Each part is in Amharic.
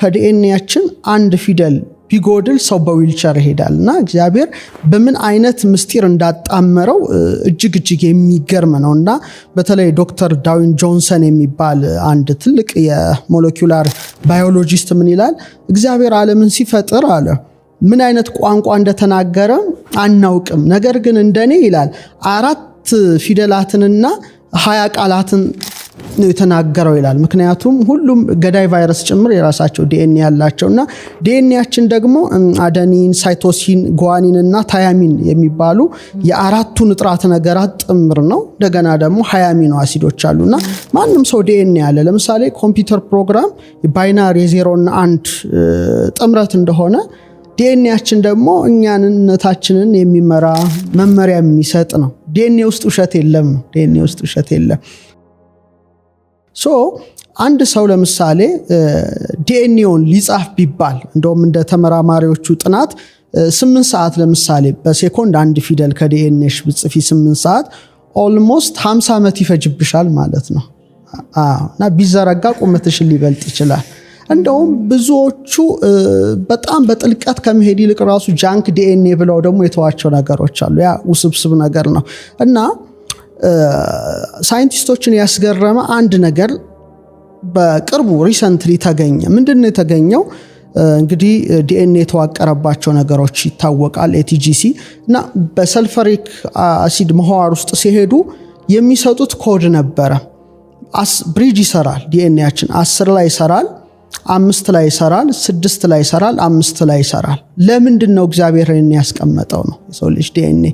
ከዲኤንኤያችን አንድ ፊደል ቢጎድል ሰው በዊልቸር ይሄዳል። እና እግዚአብሔር በምን አይነት ምስጢር እንዳጣመረው እጅግ እጅግ የሚገርም ነው። እና በተለይ ዶክተር ዳዊን ጆንሰን የሚባል አንድ ትልቅ የ molecular biologist ምን ይላል? እግዚአብሔር ዓለምን ሲፈጥር አለ፣ ምን አይነት ቋንቋ እንደተናገረ አናውቅም። ነገር ግን እንደኔ ይላል፣ አራት ፊደላትንና 20 ቃላትን ነው የተናገረው ይላል። ምክንያቱም ሁሉም ገዳይ ቫይረስ ጭምር የራሳቸው ዲኤንኤ ያላቸው እና ዲኤንኤያችን ደግሞ adenine፣ cytosine፣ guanine እና thymine የሚባሉ የአራቱ ንጥራት ነገራት ጥምር ነው። እንደገና ደግሞ 20 አሚኖ አሲዶች አሉ እና ማንም ሰው ዲኤንኤ አለ። ለምሳሌ ኮምፒውተር ፕሮግራም binary የዜሮ እና አንድ ጥምረት እንደሆነ ዲኤንኤያችን ደግሞ እኛንነታችንን የሚመራ መመሪያ የሚሰጥ ነው። ዲኤንኤ ውስጥ ውሸት የለም ነው። ዲኤንኤ ውስጥ ውሸት የለም። So አንድ ሰው ለምሳሌ ዲኤንኤውን ሊጻፍ ቢባል፣ እንደውም እንደ ተመራማሪዎቹ ጥናት 8 ሰዓት፣ ለምሳሌ በሴኮንድ አንድ ፊደል ከዲኤንኤሽ ብጽፊ 8 ሰዓት almost 50 ዓመት ይፈጅብሻል ማለት ነው። እና ቢዘረጋ ቁመትሽን ሊበልጥ ይችላል። እንደውም ብዙዎቹ በጣም በጥልቀት ከመሄድ ይልቅ ራሱ junk DNA ብለው ደግሞ የተዋቸው ነገሮች አሉ። ያ ውስብስብ ነገር ነው። እና ሳይንቲስቶችን ያስገረመ አንድ ነገር በቅርቡ recently ተገኘ። ምንድን ነው የተገኘው? እንግዲህ ዲኤንኤ የተዋቀረባቸው ነገሮች ይታወቃል፣ ATGC። እና በ sulfuric acid ምህዋር ውስጥ ሲሄዱ የሚሰጡት ኮድ ነበረ። Bridge ይሰራል። ዲኤንኤያችን 10 ላይ ይሰራል፣ አምስት ላይ ይሰራል፣ ስድስት ላይ ይሰራል፣ አምስት ላይ ይሰራል። ለምንድን ነው እግዚአብሔር ያስቀመጠው ነው የሰው ልጅ ዲኤንኤ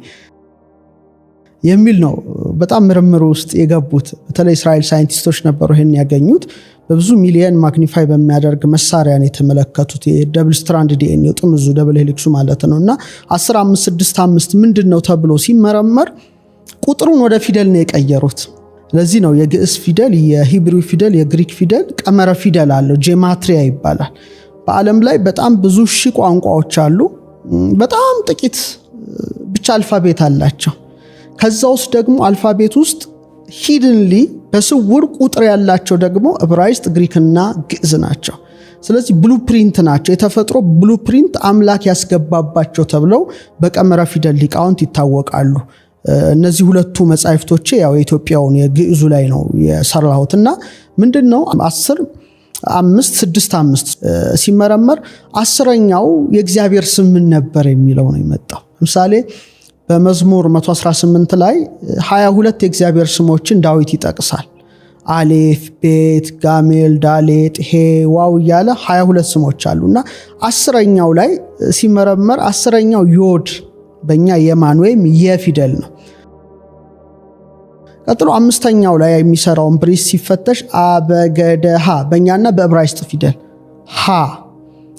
የሚል ነው። በጣም ምርምር ውስጥ የገቡት በተለይ እስራኤል ሳይንቲስቶች ነበሩ ይህን ያገኙት። በብዙ ሚሊየን magnify በሚያደርግ መሳሪያ ነው የተመለከቱት። የ double strand ዲኤንኤ ጥምዙ double helix ኡ ማለት ነው። እና 10 5 6 5 ምንድን ነው ተብሎ ሲመረመር ቁጥሩን ወደ ፊደል ነው የቀየሩት። ለዚህ ነው የግዕዝ ፊደል፣ የ Hebrew ፊደል፣ የግሪክ ፊደል ቀመረ ፊደል አለው፣ ጄማትሪያ ይባላል። በዓለም ላይ በጣም ብዙ ሺህ ቋንቋዎች አሉ። በጣም ጥቂት ብቻ alphabet አላቸው። ከዛ ውስጥ ደግሞ alphabet ውስጥ hiddenly በስውር ቁጥር ያላቸው ደግሞ ዕብራይስጥ፣ ግሪክና ግዕዝ ናቸው። ስለዚህ blueprint ናቸው። የተፈጥሮ blueprint አምላክ ያስገባባቸው ተብለው በቀመረ ፊደል ሊቃውንት ይታወቃሉ። እነዚህ ሁለቱ መጻሕፍቶቼ ያው የኢትዮጵያውን የግዕዙ ላይ ነው የሰራሁት። እና ምንድን ነው 10 5 6 5 ሲመረመር 10ኛው የእግዚአብሔር ስም ምን ነበር የሚለው ነው የመጣው። ለምሳሌ በመዝሙር 118 ላይ 22 የእግዚአብሔር ስሞችን ዳዊት ይጠቅሳል። አሌፍ፣ ቤት፣ ጋሜል፣ ዳሌጥ፣ ሄ፣ ዋው እያለ 22 ስሞች አሉ። እና 10ኛው ላይ ሲመረመር 10ኛው ዮድ፣ በእኛ የማን ወይም የፊደል ነው። ቀጥሎ አምስተኛው ላይ የሚሰራውን bridge ሲፈተሽ አበገደ ሀ፣ በእኛና በዕብራይስጥ ፊደል ሀ።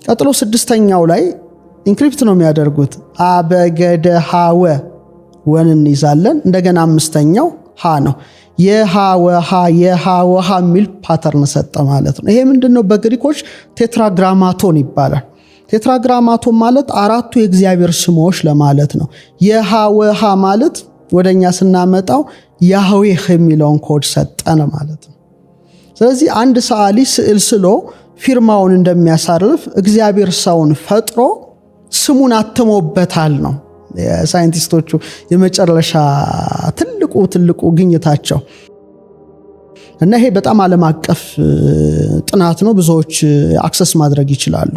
ቀጥሎ ስድስተኛው ላይ encrypt ነው የሚያደርጉት፣ አበገደ ሀወ፣ ወን እንይዛለን። እንደገና አምስተኛው ሀ ነው። የሃ ወሃ የሃ ወሃ የሚል pattern ሰጠ ማለት ነው። ይሄ ምንድን ነው? በግሪኮች tetragrammaton ይባላል። Tetragrammaton ማለት አራቱ የእግዚአብሔር ስሞች ለማለት ነው። የሃ ወሃ ማለት ወደኛ ስናመጣው ያህዌህ የሚለውን ኮድ ሰጠን ማለት ነው። ስለዚህ አንድ ሰዓሊ ስዕል ስሎ ፊርማውን እንደሚያሳርፍ እግዚአብሔር ሰውን ፈጥሮ ስሙን አትሞበታል ነው የሳይንቲስቶቹ የመጨረሻ ትልቁ ትልቁ ግኝታቸው። እና ይሄ በጣም ዓለም አቀፍ ጥናት ነው። ብዙዎች access ማድረግ ይችላሉ።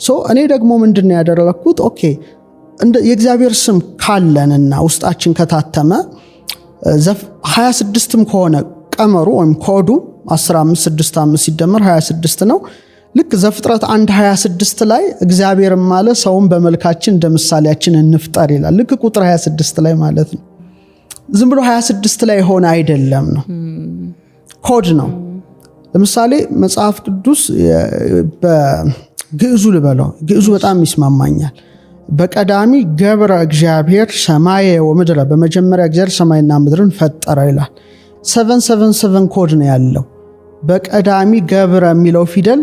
So እኔ ደግሞ ምንድን ነው ያደረግኩት? Okay፣ የእግዚአብሔር ስም ካለንና ውስጣችን ከታተመ፣ 26ም ከሆነ ቀመሩ ወይም ኮዱ 10 5 6 5 ሲደመር 26 ነው። ልክ ዘፍጥረት 1 26 ላይ እግዚአብሔርም አለ ሰውን በመልካችን እንደ ምሳሌያችን እንፍጠር ይላል። ልክ ቁጥር 26 ላይ ማለት ነው። ዝም ብሎ 26 ላይ የሆነ አይደለም ነው፣ ኮድ ነው። ለምሳሌ መጽሐፍ ቅዱስ በግዕዙ ልበለው፣ ግዕዙ በጣም ይስማማኛል። በቀዳሚ ገብረ እግዚአብሔር ሰማየ ወምድረ፣ በመጀመሪያ እግዚአብሔር ሰማይና ምድርን ፈጠረ ይላል። 777 ኮድ ነው ያለው። በቀዳሚ ገብረ የሚለው ፊደል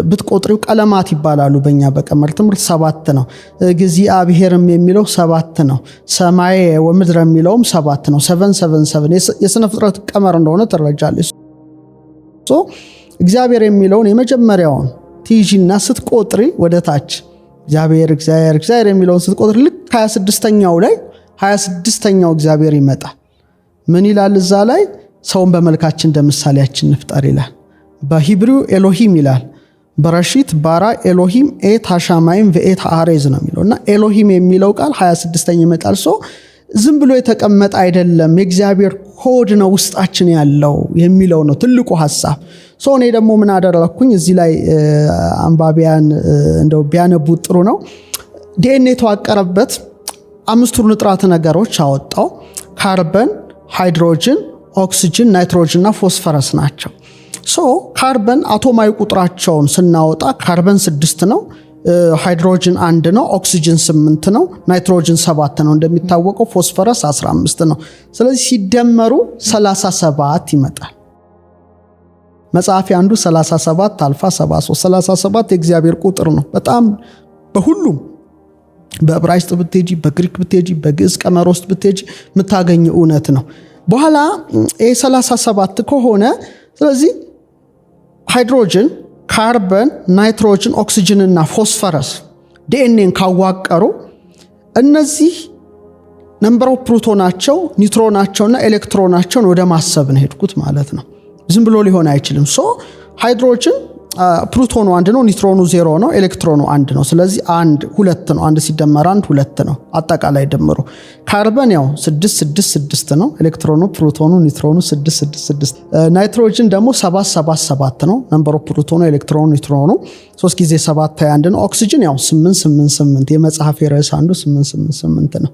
ብትቆጥሪው ቀለማት ይባላሉ። በእኛ በቀመር ትምህርት ሰባት ነው። እግዚአብሔርም የሚለው ሰባት ነው። ሰማየ ወምድረ የሚለውም ሰባት ነው። 777 የስነ ፍጥረት ቀመር እንደሆነ ትረጃለች። እግዚአብሔር የሚለውን የመጀመሪያውን ትይዢና ስትቆጥሪ ወደ ታች እግዚአብሔር እግዚአብሔር እግዚአብሔር የሚለውን ስትቆጥሪ ልክ 26ኛው ላይ 26ኛው እግዚአብሔር ይመጣል። ምን ይላል እዛ ላይ? ሰውን በመልካችን እንደ ምሳሌያችን እንፍጠር ይላል። በ Hebrew ኤሎሂም ይላል። בראשית ברא אלוהים את השמים ואת הארץ ነው የሚለው። እና ኤሎሂም የሚለው ቃል 26ኛ ይመጣል። So ዝም ብሎ የተቀመጠ አይደለም፣ የእግዚአብሔር ኮድ ነው ውስጣችን ያለው የሚለው ነው ትልቁ ሀሳብ። So እኔ ደግሞ ምን አደረግኩኝ እዚህ ላይ፣ አንባቢያን እንደው ቢያነቡት ጥሩ ነው። ዲኤንኤ የተዋቀረበት አምስቱ ንጥረ ነገሮች አወጣው። ካርበን፣ ሃይድሮጅን፣ ኦክሲጅን፣ ናይትሮጅን እና ፎስፈረስ ናቸው። So ካርበን አቶማዊ ቁጥራቸውን ስናወጣ ካርበን 6 ነው፣ ሃይድሮጅን 1 ነው፣ ኦክሲጅን 8 ነው፣ ናይትሮጅን 7 ነው። እንደሚታወቀው ፎስፈረስ 15 ነው። ስለዚህ ሲደመሩ 37 ይመጣል። መጽሐፌ አንዱ 37 አልፋ 73፣ 37 የእግዚአብሔር ቁጥር ነው። በጣም በሁሉም በዕብራይስጥ ብትሄጂ፣ በግሪክ ብትሄጂ፣ በግዕዝ ቀመር ውስጥ ብትሄጂ የምታገኘው እውነት ነው። በኋላ ይህ 37 ከሆነ ስለዚህ ሃይድሮጅን፣ ካርበን፣ ናይትሮጅን፣ ኦክሲጅን እና ፎስፈረስ ዲኤንኤን ካዋቀሩ እነዚህ number of ፕሮቶናቸው፣ ኒውትሮናቸውና ኤሌክትሮናቸውን ወደ ማሰብ ነው ሄድኩት ማለት ነው። ዝም ብሎ ሊሆን አይችልም። So ሃይድሮጅን ፕሮቶኑ 1 ነው፣ ኒውትሮኑ 0 ነው፣ ኤሌክትሮኑ 1 ነው። ስለዚህ 1 2 ነው። 1 ሲደመር 1 2 ነው አጠቃላይ ድምሩ። ካርበን ያው 6 6 6 ነው። ኤሌክትሮኑ፣ ፕሮቶኑ፣ ኒውትሮኑ 6 6 6። ናይትሮጅን ደግሞ 7 7 7 ነው። Number of ፕሮቶኑ፣ ኤሌክትሮኑ፣ ኒውትሮኑ 3 ጊዜ 7 21 ነው። ኦክሲጅን ያው 8 8 8፣ የመጽሐፍ ርዕስ አንዱ 8 8 8 ነው።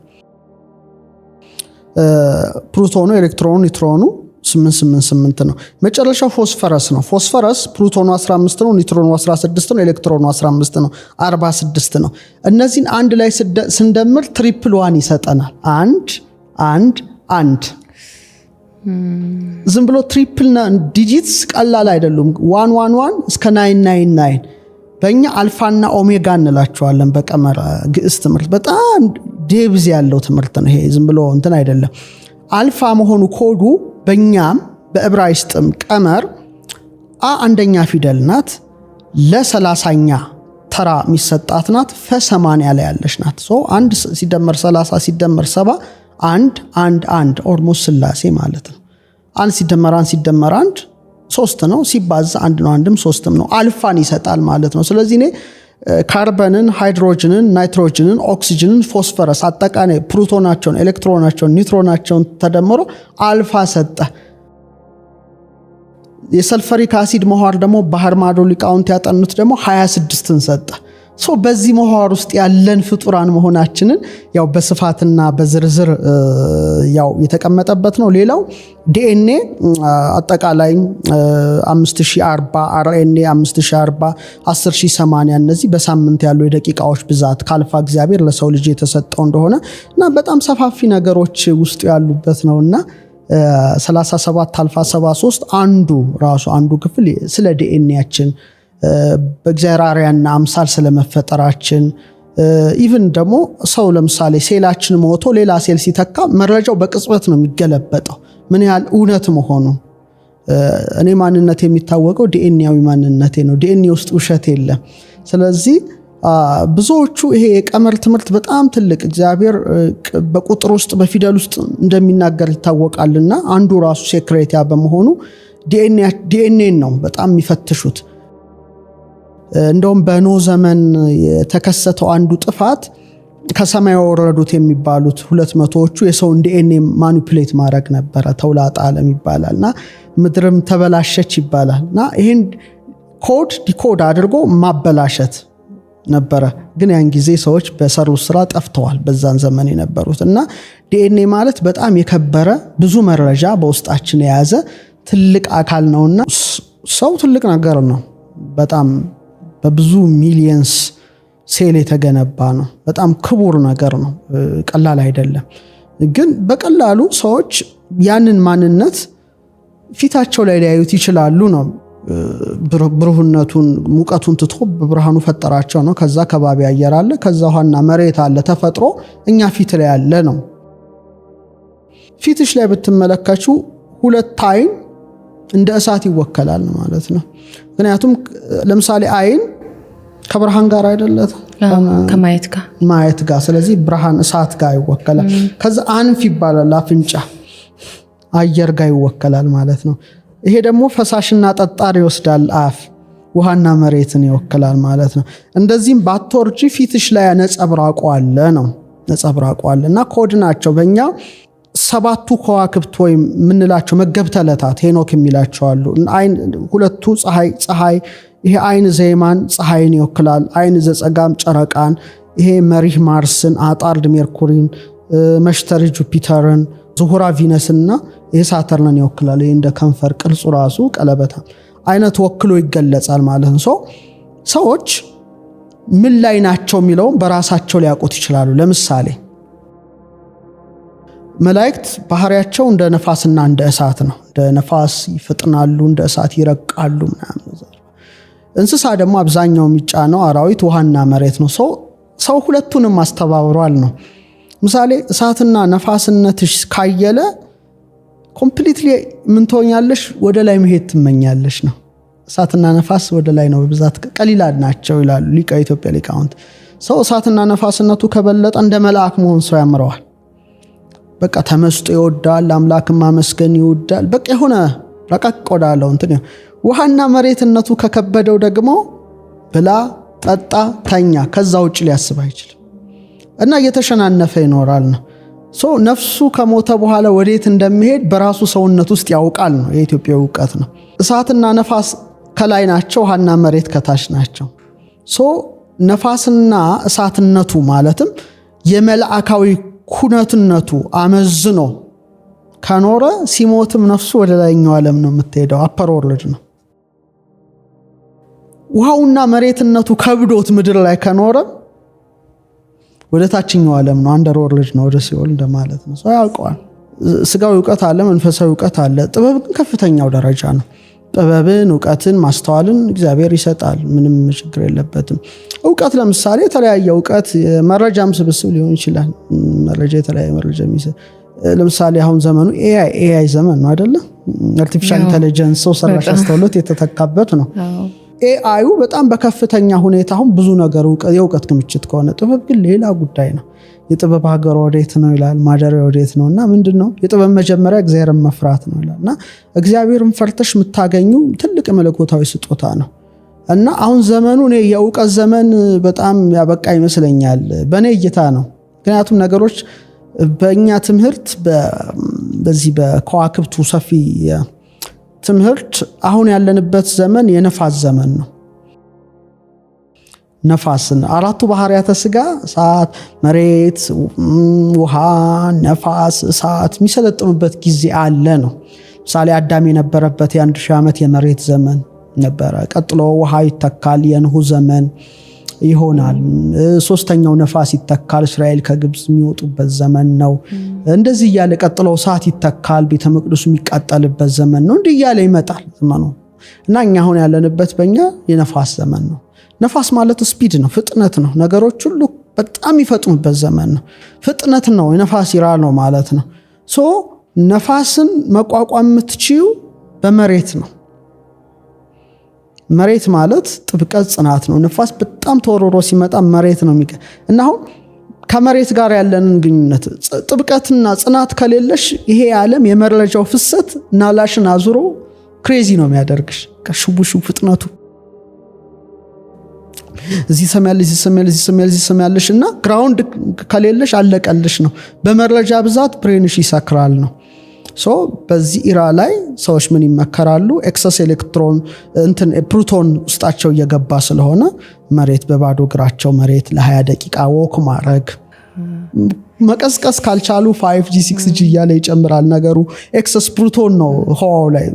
ፕሮቶኑ፣ ኤሌክትሮኑ፣ ኒውትሮኑ 8 8 8 ነው። መጨረሻው ፎስፈረስ ነው። ፎስፈረስ ፕሮቶኑ 15 ነው፣ ኒውትሮኑ 16 ነው፣ ኤሌክትሮኑ 15 ነው፣ 46 ነው። እነዚህን አንድ ላይ ስንደምር 111 ይሰጠናል። አንድ አንድ አንድ። ዝም ብሎ triple digits ቀላል አይደሉም። 111 እስከ 999 በእኛ አልፋና ኦሜጋ እንላቸዋለን። በቀመር ግዕዝ ትምህርት በጣም depth ያለው ትምህርት ነው። ይሄ ዝም ብሎ እንትን አይደለም። አልፋ መሆኑ ኮዱ በእኛም በዕብራይስጥም ቀመር አ አንደኛ ፊደል ናት። ለ30ኛ ተራ የሚሰጣት ናት። ፈ 80 ላይ ያለች ናት። So 1 ሲደመር 30 ሲደመር 70 1 1 1፣ almost ስላሴ ማለት ነው። 1 ሲደመር 1 ሲደመር 1 3 ነው። ሲባዛ 1 ነው። አንድም ሶስትም ነው። አልፋን ይሰጣል ማለት ነው። ስለዚህ እኔ ካርበንን፣ ሃይድሮጅንን፣ ናይትሮጅንን፣ ኦክሲጅንን፣ ፎስፈረስ አጠቃላይ ፕሮቶናቸውን፣ ኤሌክትሮናቸውን፣ ኒውትሮናቸውን ተደምሮ አልፋ ሰጠ። የ sulfuric acid ምህዋር ደግሞ ባህር ማዶ ሊቃውንት ያጠኑት ደግሞ 26ን ሰጠ። So በዚህ ምህዋር ውስጥ ያለን ፍጡራን መሆናችንን ያው በስፋትና በዝርዝር ያው የተቀመጠበት ነው። ሌላው ዲኤንኤ አጠቃላይ 5040፣ አርኤንኤ 5040፣ 10080፣ እነዚህ በሳምንት ያሉ የደቂቃዎች ብዛት ከአልፋ እግዚአብሔር ለሰው ልጅ የተሰጠው እንደሆነ እና በጣም ሰፋፊ ነገሮች ውስጡ ያሉበት ነውና 37 አልፋ 73 አንዱ ራሱ አንዱ ክፍል ስለ ዲኤንኤያችን፣ በእግዚአብሔር አርአያና አምሳል ስለመፈጠራችን፣ even ደግሞ ሰው ለምሳሌ ሴላችን ሞቶ ሌላ ሴል ሲተካ መረጃው በቅጽበት ነው የሚገለበጠው። ምን ያህል እውነት መሆኑ። እኔ ማንነት የሚታወቀው ዲኤንኤያዊ ማንነቴ ነው። ዲኤንኤ ውስጥ ውሸት የለም። ስለዚህ ብዙዎቹ ይሄ የቀመር ትምህርት በጣም ትልቅ፣ እግዚአብሔር በቁጥር ውስጥ በፊደል ውስጥ እንደሚናገር ይታወቃልና አንዱ ራሱ secret ያ በመሆኑ ዲኤንኤን ነው በጣም የሚፈትሹት። እንደውም በኖህ ዘመን የተከሰተው አንዱ ጥፋት ከሰማይ የወረዱት የሚባሉት 200ዎቹ የሰውን ዲኤንኤ manipulate ማድረግ ነበረ። ተውላጠ ዓለም ይባላል እና ምድርም ተበላሸች ይባላል እና ይህን code decode አድርጎ ማበላሸት ነበረ። ግን ያን ጊዜ ሰዎች በሰሩት ስራ ጠፍተዋል፣ በዛን ዘመን የነበሩት። እና ዲኤንኤ ማለት በጣም የከበረ፣ ብዙ መረጃ በውስጣችን የያዘ ትልቅ አካል ነውና ሰው ትልቅ ነገር ነው። በጣም በብዙ millions ሴል የተገነባ ነው። በጣም ክቡር ነገር ነው። ቀላል አይደለም። ግን በቀላሉ ሰዎች ያንን ማንነት ፊታቸው ላይ ሊያዩት ይችላሉ ነው። ብሩህነቱን ሙቀቱን ትቶ በብርሃኑ ፈጠራቸው ነው። ከዛ ከባቢ አየር አለ፣ ከዛ ውሃና መሬት አለ። ተፈጥሮ እኛ ፊት ላይ ያለ ነው። ፊትሽ ላይ ብትመለከቹ ሁለት አይን እንደ እሳት ይወከላል ማለት ነው። ምክንያቱም ለምሳሌ አይን ከብርሃን ጋር አይደለት? ከማየት ጋር። ማየት ጋር። ስለዚህ ብርሃን እሳት ጋር ይወከላል። ከዛ አንፍ ይባላል፣ አፍንጫ አየር ጋር ይወከላል ማለት ነው። ይሄ ደግሞ ፈሳሽና ጠጣር ይወስዳል። አፍ ውሃና መሬትን ይወክላል ማለት ነው። እንደዚህም ባትወርጂ ፊትሽ ላይ ነጸብራቁ አለ ነው፣ ነጸብራቁ አለ። እና ኮድ ናቸው። በእኛ ሰባቱ ከዋክብት ወይም የምንላቸው መገብተ ዕለታት ሄኖክ የሚላቸው አሉ። አይን ሁለቱ ፀሐይ፣ ይሄ አይን ዘየማን ፀሐይን ይወክላል። አይን ዘጸጋም ጨረቃን፣ ይሄ መሪህ ማርስን፣ አጣርድ ሜርኩሪን፣ መሽተሪ ጁፒተርን፣ ዝሁራ ቪነስና ይሄ ሳተርንን ይወክላል። ይሄ እንደ ከንፈር ቅርጹ ራሱ ቀለበታ አይነት ወክሎ ይገለጻል ማለት ነው። ሰዎች ምን ላይ ናቸው የሚለውም በራሳቸው ሊያውቁት ይችላሉ። ለምሳሌ መላእክት ባህሪያቸው እንደ ነፋስና እንደ እሳት ነው። እንደ ነፋስ ይፈጥናሉ፣ እንደ እሳት ይረቃሉ ምናምን። እንስሳ ደግሞ አብዛኛው የሚጫነው አራዊት ውሃና መሬት ነው። ሰው ሁለቱንም አስተባብሯል ነው። ምሳሌ እሳትና ነፋስነትሽ ካየለ completely ምን ትሆኛለሽ? ወደ ላይ መሄድ ትመኛለሽ ነው። እሳትና ነፋስ ወደ ላይ ነው በብዛት፣ ቀሊላን ናቸው ይላሉ ሊቀ ኢትዮጵያ ሊቃውንት። ሰው እሳትና ነፋስነቱ ከበለጠ እንደ መልአክ መሆን ሰው ያምረዋል። በቃ ተመስጦ ይወዳል፣ አምላክን ማመስገን ይወዳል። በቃ የሆነ ረቀቅ ወዳለው እንትን። ውሃና መሬትነቱ ከከበደው ደግሞ ብላ፣ ጠጣ፣ ተኛ፣ ከዛ ውጭ ሊያስብ አይችልም እና እየተሸናነፈ ይኖራል ነው። So ነፍሱ ከሞተ በኋላ ወዴት እንደሚሄድ በራሱ ሰውነት ውስጥ ያውቃል ነው፣ የኢትዮጵያ እውቀት ነው። እሳትና ነፋስ ከላይ ናቸው፣ ውሃና መሬት ከታች ናቸው። So ነፋስና እሳትነቱ ማለትም የመልአካዊ ኩነትነቱ አመዝኖ ከኖረ ሲሞትም ነፍሱ ወደ ላይኛው ዓለም ነው የምትሄደው፣ upper world ነው። ውሃውና መሬትነቱ ከብዶት ምድር ላይ ከኖረ ወደ ታችኛው ዓለም ነው፣ underworld ነው፣ ወደ ሲኦል እንደማለት ነው። ሰው ያውቀዋል። ስጋዊ እውቀት አለ፣ መንፈሳዊ እውቀት አለ። ጥበብ ግን ከፍተኛው ደረጃ ነው። ጥበብን፣ እውቀትን፣ ማስተዋልን እግዚአብሔር ይሰጣል። ምንም ችግር የለበትም። እውቀት ለምሳሌ የተለያየ እውቀት መረጃም ስብስብ ሊሆን ይችላል። መረጃ፣ የተለያየ መረጃ የሚሰጥ። ለምሳሌ አሁን ዘመኑ AI ዘመን ነው አይደለ? Artificial intelligence፣ ሰው ሰራሽ አስተውሎት የተተካበት ነው። AI ዩ በጣም በከፍተኛ ሁኔታ አሁን ብዙ ነገር የእውቀት ክምችት ከሆነ ጥበብ ግን ሌላ ጉዳይ ነው። የጥበብ ሀገር ወዴት ነው ይላል፣ ማደሪያ ወዴት ነው? እና ምንድን ነው የጥበብ መጀመሪያ? እግዚአብሔርን መፍራት ነው ይላል። እና እግዚአብሔርን ፈርተሽ የምታገኙ ትልቅ መለኮታዊ ስጦታ ነው። እና አሁን ዘመኑ እኔ የእውቀት ዘመን በጣም ያበቃ ይመስለኛል፣ በእኔ እይታ ነው። ምክንያቱም ነገሮች በእኛ ትምህርት፣ በዚህ በከዋክብቱ ሰፊ ትምህርት አሁን ያለንበት ዘመን የነፋስ ዘመን ነው። ነፋስን አራቱ ባህርያተ ስጋ እሳት፣ መሬት፣ ውሃ፣ ነፋስ፣ እሳት የሚሰለጥኑበት ጊዜ አለ ነው። ምሳሌ አዳም የነበረበት የ1000 ዓመት የመሬት ዘመን ነበረ። ቀጥሎ ውሃ ይተካል፣ የንሁ ዘመን ይሆናል። ሶስተኛው ነፋስ ይተካል፣ እስራኤል ከግብፅ የሚወጡበት ዘመን ነው። እንደዚህ እያለ ቀጥሎ እሳት ይተካል፣ ቤተ መቅደሱ የሚቃጠልበት ዘመን ነው። እንዲህ እያለ ይመጣል ዘመኑ። እና እኛ አሁን ያለንበት በእኛ የነፋስ ዘመን ነው። ነፋስ ማለት speed ነው፣ ፍጥነት ነው። ነገሮች ሁሉ በጣም የሚፈጥኑበት ዘመን ነው። ፍጥነት ነው፣ የነፋስ era ነው ማለት ነው። So ነፋስን መቋቋም የምትችይው በመሬት ነው። መሬት ማለት ጥብቀት፣ ጽናት ነው። ንፋስ በጣም ተወርሮ ሲመጣ መሬት ነው የሚቀ እና አሁን ከመሬት ጋር ያለንን ግንኙነት ጥብቀትና ጽናት ከሌለሽ ይሄ ዓለም የመረጃው ፍሰት ናላሽን አዙሮ crazy ነው የሚያደርግሽ። ከሽቡሽቡ ፍጥነቱ እዚህ ሰሚያለሽ፣ እዚህ ሰሚያለሽ፣ እዚህ ሰሚያለሽ፣ እዚህ ሰሚያለሽ እና ground ከሌለሽ አለቀልሽ ነው። በመረጃ ብዛት brain ሽ ይሰክራል ነው። So በዚህ era ላይ ሰዎች ምን ይመከራሉ? Excess ኤሌክትሮን እንትን ፕሮቶን ውስጣቸው እየገባ ስለሆነ መሬት በባዶ እግራቸው መሬት ለ20 ደቂቃ walk ማድረግ፣ መቀስቀስ ካልቻሉ 5G 6G እያለ ይጨምራል ነገሩ። Excess proton ነው ህዋው ላይ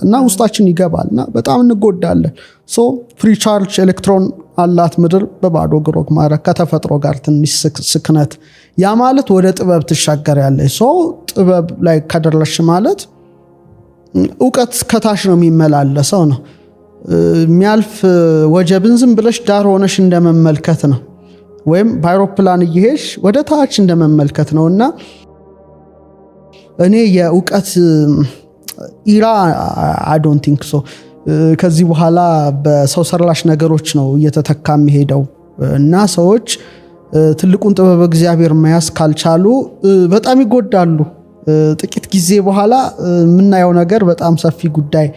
እና ውስጣችን ይገባል እና በጣም እንጎዳለን። So free charge electron አላት ምድር። በባዶ እግር walk ማድረግ፣ ከተፈጥሮ ጋር ትንሽ ስክነት፣ ያ ማለት ወደ ጥበብ ትሻገሪያለሽ። So ጥበብ ላይ ከደረስሽ ማለት እውቀት ከታች ነው የሚመላለሰው ነው። የሚያልፍ ወጀብን ዝም ብለሽ ዳር ሆነሽ እንደመመልከት ነው፣ ወይም በአይሮፕላን እየሄድሽ ወደ ታች እንደመመልከት ነው። እና እኔ የእውቀት era I don't think so። ከዚህ በኋላ በሰው ሰራሽ ነገሮች ነው እየተተካ የሚሄደው እና ሰዎች ትልቁን ጥበብ እግዚአብሔር መያዝ ካልቻሉ በጣም ይጎዳሉ። ጥቂት ጊዜ በኋላ የምናየው ነገር በጣም ሰፊ ጉዳይ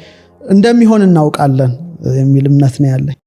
እንደሚሆን እናውቃለን የሚል እምነት ነው ያለኝ።